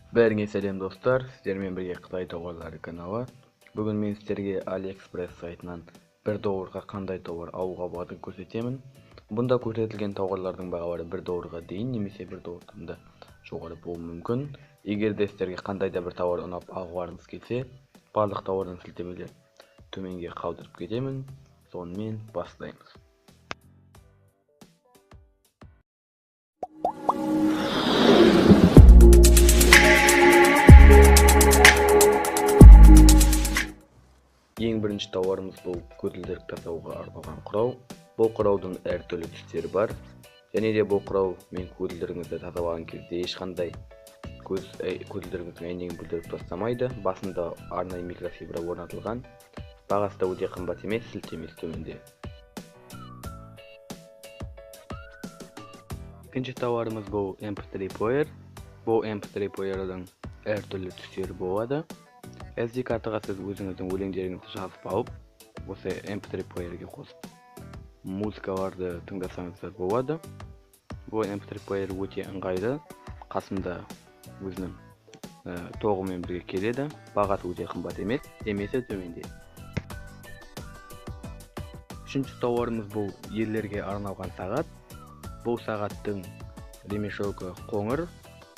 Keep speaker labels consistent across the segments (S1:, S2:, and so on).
S1: Бәріңе сәлем достар, сіздермен бірге Қытай тауарлары каналы. Бүгін мен сіздерге AliExpress сайтынан 1 долларға қандай тауар алуға болатынын көрсетемін. Бұнда көрсетілген тауарлардың бағалары 1 долларға дейін немесе 1 доллардан да жоғары болуы мүмкін. Егер де сіздерге қандай да бір тауар ұнап алғыларыңыз келсе, барлық тауардың сілтемелерін төменге қалдырып кетемін. Сонымен бастаймыз. Ең бірінші тауарымыз бұл көзілдірік тастауға арналған құрал. Бұл құралдың әртүрлі түстері бар. Және де бұл құрал мен көзілдірігіңізді тазалаған кезде ешқандай көзілдірігіңіздің әйнегін бүлдіріп тастамайды. Басында арнайы микрофибра орнатылған. Бағасы да өте қымбат емес, сілтемесі төменде. Екінші тауарымыз бұл MP3 плеер. Бұл MP3 плеердің әртүрлі түстері болады. SD картаға сіз өзіңіздің өлеңдеріңізді жазып алып, осы MP3 плеерге қосып музыкаларды тыңдасаңыздар болады. Бұл MP3 плеер өте ыңғайлы, қасында өзінің тоғымен бірге келеді. Бағасы өте қымбат емес, сілтемесі төменде. Үшінші тауарымыз бұл ерлерге арналған сағат. Бұл сағаттың ремешогі қоңыр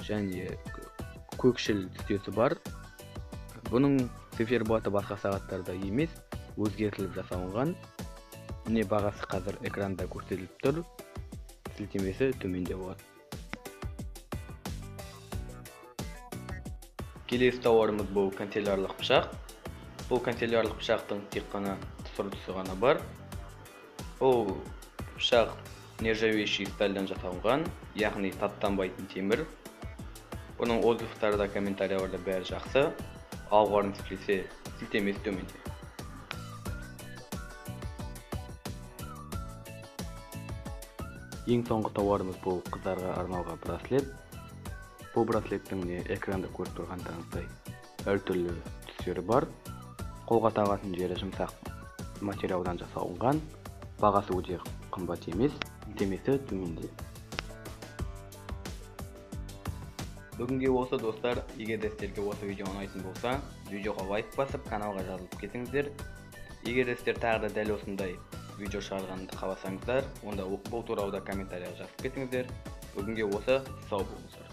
S1: және көкшіл түстесі бар. Бұның циферблаты басқа сағаттарда емес, өзгертіліп жасалынған. Міне бағасы қазір экранда көрсетіліп тұр. Сілтемесі төменде болады. Келесі тауарымыз бұл канцелярлық пышақ. Бұл канцелярлық пышақтың тек қана сұр түсі ғана бар. Бұл пышақ нержавеющий стальдан жасалынған, яғни таттанбайтын темір. Бұның отзывтары да, комментариялары да бәрі жақсы. Алғыларыңыз келсе, сілтемесі төменде. Ең соңғы тауарымыз бұл қыздарға арналған браслет. Бұл браслеттің міне экранда көріп тұрғандарыңыздай әртүрлі түстері бар. Қолға тағатын жері жұмсақ материалдан жасалынған. Бағасы өте қымбат емес, сілтемесі төменде. Бүгінге осы достар, егер де сіздерге осы видео ұнайтын болса, видеоға лайк басып, каналға жазылып кетіңіздер. Егер де сіздер тағы да дәл осындай видео шығарғанымды қаласаңыздар, онда бұл туралы да комментарияға жазып кетіңіздер. Бүгінге осы, сау болыңыздар.